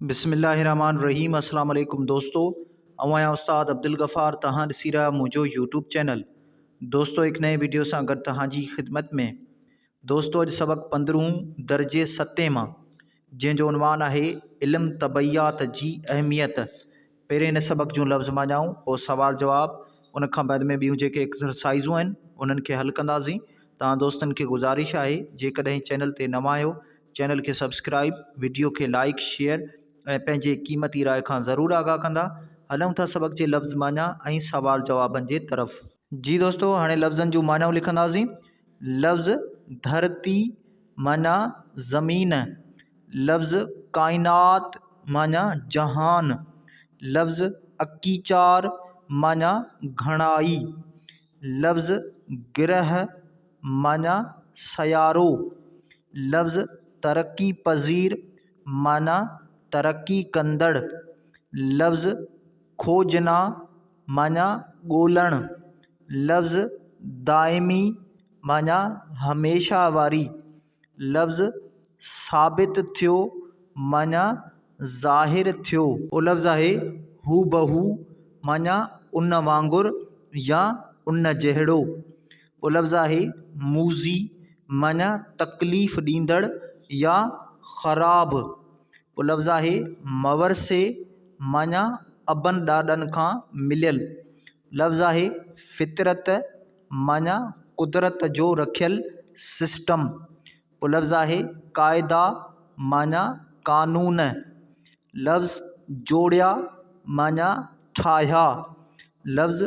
بسم الله الرحمٰن الرحيم اسلام عليڪم دوستو آئون آهيان استاد عبدالغفار توهان ڏسي رهيا منهنجو يوٽيوب چينل دوستو هڪ نئين ويڊيو سان گڏ توهان جي خدمت ۾ دوستو اڄ سبق پندرهون درجي ستين مان جنهن جو عنوان آهي علم طبعيات جي اهميت پهرين هن سبق جون لفظ معنائون پوء سوال جواب ان کان بعد ۾ ٻيون جيڪي ايڪسرسائزون آهن انهن کي حل ڪنداسين توهان دوستن کي گذارش آهي جيڪڏهن چينل تي نوان آهيو چينل کي سبسڪرائيب، وڊيو کي لائيڪ، شيئر ۽ پنهنجي قيمتي راء کان ضرور آگاهه ڪندا. هلون ٿا سبق جي لفظ معنيٰ ۽ سوال جوابن جي طرف. جي دوستو هاڻي لفظن جون معنائون لکنداسين. لفظ ڌرتي معنيٰ زمين، لفظ ڪائنات معنيٰ جهان، لفظ اڪيچار معنيٰ گهڻائي، لفظ گرهه معنيٰ سيارو، لفظ ترقي پذير معنيٰ ترقي ڪندڙ، لفظ کوجنا معنيٰ ڳولڻ، لفظ دائمي معنيٰ هميشه واري، لفظ ثابت ٿيو معنيٰ ظاهر ٿيو. اهو لفظ آهي هوبهو معنيٰ ان وانگر يا ان جهڙو. اهو لفظ آهي موذي معنيٰ تڪليف ڏيندڙ يا خراب. اهو لفظ آهي مورثي معنيٰ ابن ڏاڏن کان مليل. لفظ آهي فطرت معنيٰ قدرت جو رکيل سسٽم. اهو لفظ آهي قاعدا معنيٰ قانون. لفظ جوڙيا معنيٰ ٺاهيا. لفظ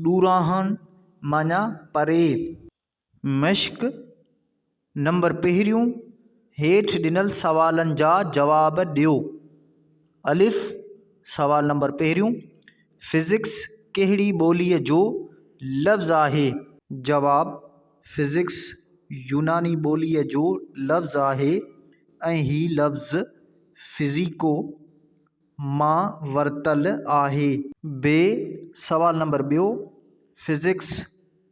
ڏورانهن معنيٰ پري. مشق نمبر پهريون هيٺ ڏنل سوالن جا جواب ڏيو. الف، سوال نمبر پهريون، فزڪس ڪهڙي ٻوليء جو لفظ آهي؟ جواب، فزڪس يوناني ٻوليء جو لفظ آهي ۽ هي لفظ فزيڪو مان ورتل آهي. بي، سوال نمبر ٻيو، فزڪس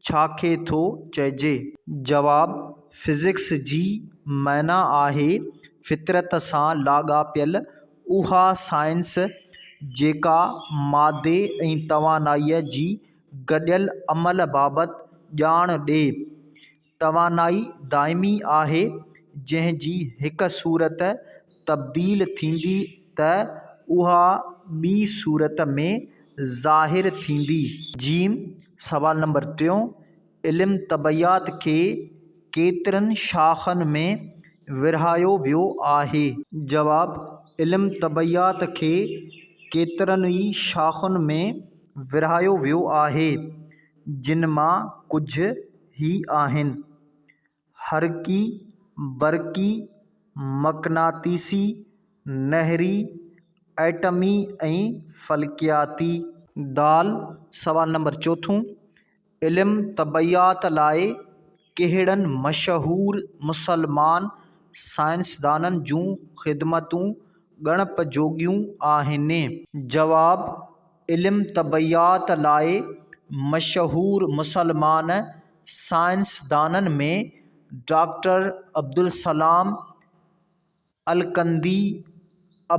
ڇا کي ٿو چئجي؟ جواب، فزڪس جي معنيٰ آهي فطرت سان لاڳاپيل اها سائنس جيڪا مادي ۽ توانائيء جي گڏيل عمل بابت ڄاڻ ڏئي. توانائي دائمي آهي، جنهن جي هڪ صورت تبديل ٿيندي ته اها ٻي صورت ۾ ظاهر ٿيندي. جيم، سوال نمبر ٽيون، علم طبعيات کي ڪيترن شاخن ۾ ورهايو ويو آهي؟ جواب، علم طبعيات کي ڪيترن ئي شاخن ۾ ورهايو ويو آهي، جن مان ڪجهه هي آهن، حرڪي، برقي، مقناطيسي، نهري، ائٽمي ۽ فلڪياتي. دال، سوال نمبر چوٿون، علم طبعيات لاء ڪهڙن مشهور مسلمان سائنسدانن جون خدمتون ڳڻپ جوڳيون آهن؟ جواب، علم طبعيات لاء مشهور مسلمان سائنسدانن ۾ ڊاڪٽر عبدالسلام الڪندي،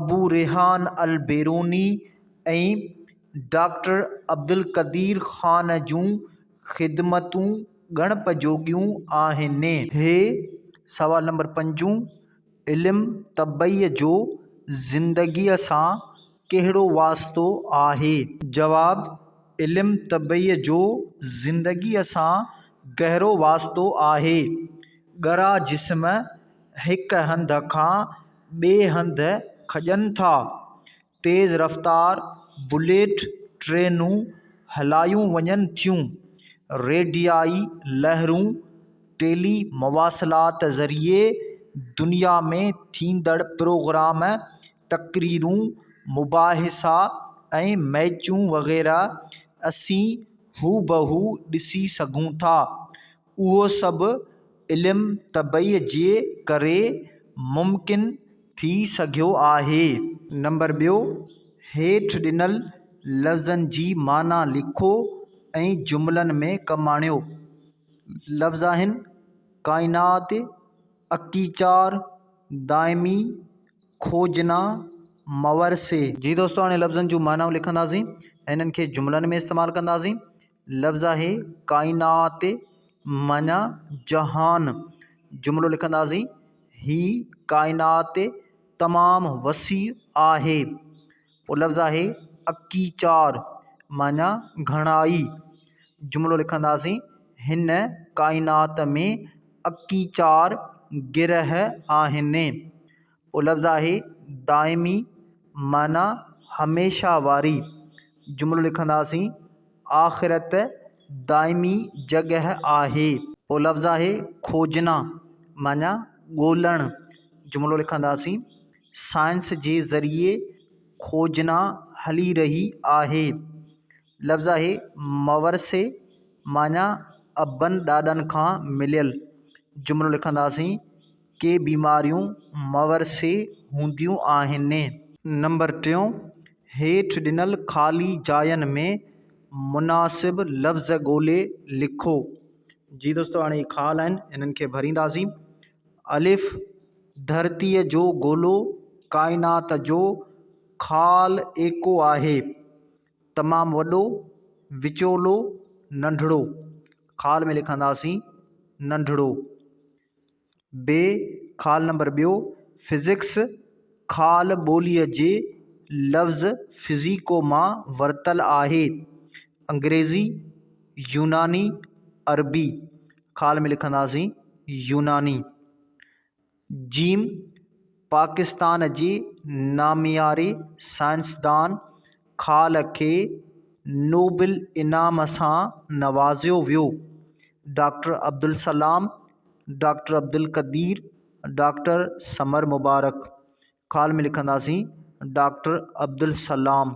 ابو ريحان البيروني ۽ ڊاڪٽر عبدالقدير خان جون خدمتون ڳڻپ جوڳيون آهن. هي، سوال نمبر پنجون، علم طبعي جو زندگيء سان ڪهڙو واسطو آهي؟ جواب، علم طبعي جو زندگيء سان گهرو واسطو آهي. ڳرا جسم هڪ هنڌ کان ٻئي هنڌ کڄن ٿا. تيز رفتار بليٽ ٽرينون هلايون وڃن ٿيون. ريڊيائي لهرون ٽيلي مواصلات ذريعي دنيا ۾ ٿيندڙ پروگرام تقريرون، مباحثا ۽ ميچون وغيره اسين هوبهو ڏسي سگهون ٿا. اهو سڀ علم طبعي جي ڪري ممڪن ٿي سگهيو آهي. نمبر ٻيو، هيٺ ڏنل لفظن جي معنيٰ لکو ۽ جملن ۾ ڪم آڻيو. لفظ آهن، ڪائنات، اڪيچار، دائمي، کوجنا، مورثي. جي دوستو هاڻي لفظن جون معنائون لکنداسين ۽ انهن کي جملن ۾ استعمال ڪنداسين. لفظ آهي ڪائنات معنيٰ جهان. جملو لکنداسين هي ڪائنات تمام وسيع آهي. پوء لفظ آهي اڪيچار معنيٰ گهڻائي. جملو لکنداسين هن ڪائنات ۾ اڪيچار گرهه آهن. پوء لفظ آهي دائمي معنيٰ هميشه واري. جملو لکنداسين آخرت دائمي جڳهه آهي. پوء لفظ آهي کوجنا معنيٰ ڳولڻ. جملو لکنداسين سائنس جي ذريعي کوجنا هلي رهي آهي. لفظ آهي مورثي معنيٰ ابن ڏاڏن کان مليل. جملو لکنداسين ڪي بيماريون مورثي هونديون آهن. نمبر ٽيون، هيٺ ڏنل خالي جاين ۾ مناسب لفظ ڳولي لکو. جي دوستو هاڻي هي خال آهن انهن کي ڀرينداسين. الف، ڌرتيء جو گولو ڪائنات جو خال ايڪو آهي. تمام وڏو، وچولو، ننڍڙو. خال ۾ لکنداسين ننڍڙو. بي، خال نمبر ٻيو، فزڪس، خال ٻوليء جي لفظ فزيڪو مان ورتل آهي. انگريزي، يوناني، عربي. خال ۾ لکنداسين يوناني. جيم، پاڪستان جي نامياري سائنسدان خال کي نوبل انعام سان نوازيو ويو. Doctor Abdul Salam, doctor Abdul Qadeer, doctor Samar Mubarak. خال ۾ لکنداسين ڊاڪٽر عبدالسلام.